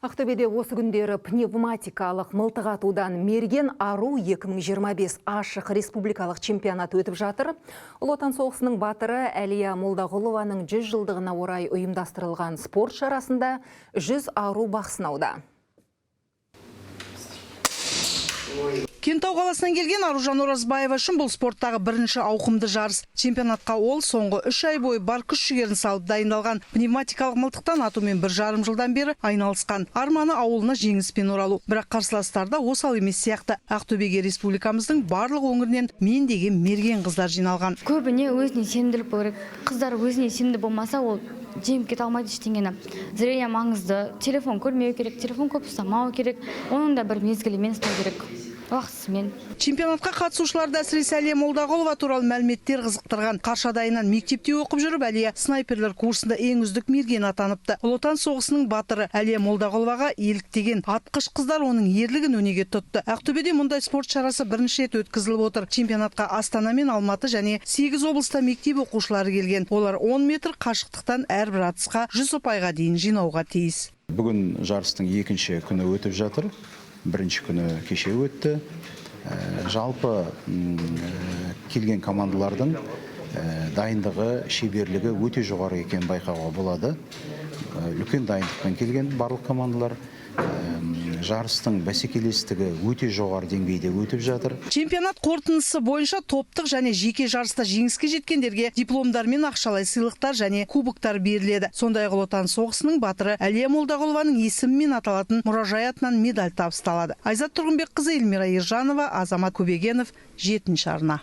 Ақтөбеде осы күндері пневматикалық мылтық атудан «Мерген ару 2025» ашық республикалық чемпионат өтіп жатыр. Ұлы Отан соғысының батыры Әлия Молдағұлованың 100 жылдығына орай ұйымдастырылған спорт шарасында 100 ару бақ сынауда. Кентау қаласынан келген Аружан Оразбаева үшін бұл спорттағы бірінші ауқымды жарыс. Чемпионатқа ол соңғы 3 ай бойы бар күш жігерін салып дайындалған. Пневматикалық мылтықтан атумен 1,5 жылдан бері айналысқан. Арманы ауылына жеңіспен оралу. Бірақ қарсыластар да осал емес сияқты. Ақтөбеге республикамыздың барлық өңірінен мен деген мерген қыздар жиналған. Көбіне өзіне сенімділік болу керек. Қыздар өзіне сенімді болмаса, ол жеңіп кете алмайды ештеңені. Зрение маңызды. Телефон көрмеу керек, телефон көп ұстамау керек. Оның да бір мезгілімен ұстау керек. Уақытысымен. Чемпионатқа қатысушыларды әсіресе Әлия Молдағұлова туралы мәліметтер қызықтырған. Қаршадайынан мектепте оқып жүріп, Әлия снайперлер курсында ең үздік мерген атаныпты. Ұлы Отан соғысының батыры Әлия Молдағұловаға еліктеген атқыш қыздар оның ерлігін өнеге тұтты. Ақтөбеде мұндай спорт шарасы бірінші рет өткізіліп отыр. Чемпионатқа Астана мен Алматы және 8 облыста мектеп оқушылары келген. Олар 10 метр қашықтықтан әрбір атысқа 100 ұпайға дейін жинауға тиіс. Бүгін жарыстың екінші күні өтіп жатыр. Бірінші күні кеше өтті. Жалпы келген командалардың дайындығы, шеберлігі өте жоғары екенін байқауға болады. Үлкен дайындықпен келген барлық командалар. Жарыстың бәсекелестігі өте жоғары деңгейде өтіп жатыр. Чемпионат қорытындысы бойынша топтық және жеке жарыста жеңіске жеткендерге дипломдар мен ақшалай сыйлықтар және кубоктар беріледі. Сондай-ақ Ұлы Отан соғысының батыры Әлия Молдағұлованың есімімен аталатын мұражай атынан медаль табысталады. Айзат Тұрғынбекқызы, Эльмира Ержанова, Азамат Көбегенов, 7 арна.